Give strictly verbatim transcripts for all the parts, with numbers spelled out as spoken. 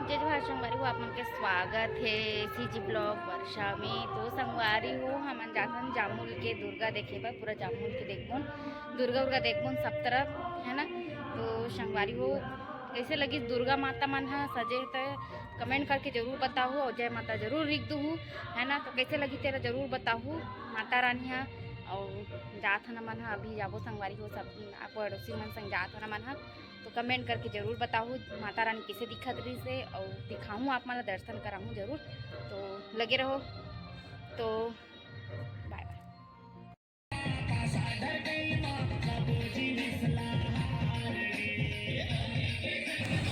जय जोहार संगवारी हो, आप मन के स्वागत हे CG vlog वर्षा में। तो संगवारी हो, हमन जाथन जामुल के दुर्गा देखे बर, पूरा जामुल के देखबोन, दुर्गा उर्गा देखबोन सब तरफ, है ना। तो संगवारी हो, कैसे लगिस दुर्गा माता मन ह सजे, त comment करके जरूर बताहू, और जय माता जरूर लिख दूहू, है ना। तो कैसे लगी तेला जरूर बताहू माता रानी ह। और जात हन हमन ह, अभी जाबो संगवारी हो, सब पड़ोसी मन संग जात हन हमन ह। तो comment करके जरूर बताहू माता रानी कैसे दिखत रहिस हे, और दिखाहूँ आप मन ला, दर्शन कराहूँ जरूर। तो लगे रहो, तो बाय बाय।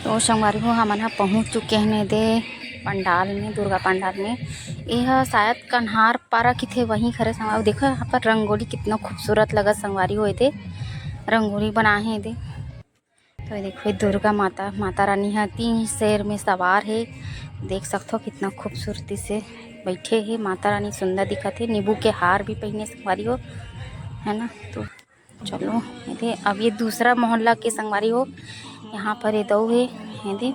तो संगवारी हो, हमन ह पहुँच चुके हन एदे पंडाल में, दुर्गा पंडाल में। एह शायद कन्हार पारा किथे वहीं खरे संगवारी। देखो यहाँ पर रंगोली कितना खूबसूरत लगत संगवारी हो, एदे रंगोली बना हे एदे। तो ये देखो, ये दुर्गा माता, माता रानी ह तीन शेर में सवार हे। देख सकथो कितना खूबसूरती से बैठे हे। माता रानी सुंदर दिखत हे। नींबू के हार भी पहिने संगवारी हो, है ना। तो चलो, एदे अब ये दूसरा मोहल्ला के संगवारी हो, यहाँ पर ये दऊ हे, एदे।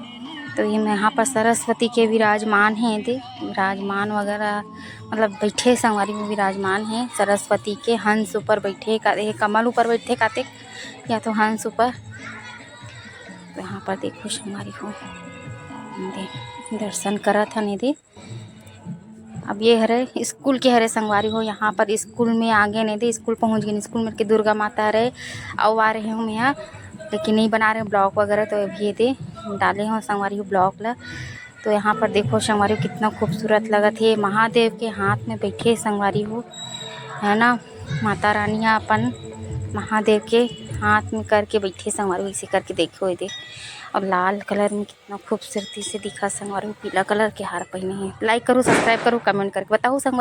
तो ये यहाँ पर सरस्वती के विराजमान हे, एदे विराजमान वगैरह, मतलब बैठे संगवारी हो, विराजमान हे सरस्वती के हंस ऊपर बैठे का, ये कमल ऊपर बैठे काते, या तो हंस ऊपर। तो यहाँ पर देखो संगवारी हो, दे, दर्शन करत हन एदे। अब ये हरे स्कूल के हरे संगवारी हो, यहाँ पर स्कूल में आ गए ने दे, स्कूल पहुँच गए, स्कूल में के दुर्गा माता हरे, अउ आ रहे हूँ मैं यहाँ, लेकिन नहीं बना रहे vlog वगैरह। तो अभी ये दे डाले हो संगवारी हो vlog ला। तो यहाँ पर देखो संगवारी हो, कितना खूबसूरत लगत हे, महादेव के हाथ में बैठे हे संगवारी हो, है ना। माता रानी ह अपन महादेव के हाथ में करके बैठे संगवारी हो, ऐसे करके देखो ये दे। और लाल कलर में कितना खूबसूरती से दिखा संगवारी हो, पीला कलर के हार पहिने हे। Like करू, subscribe करू, comment करके बताहू संगवारी।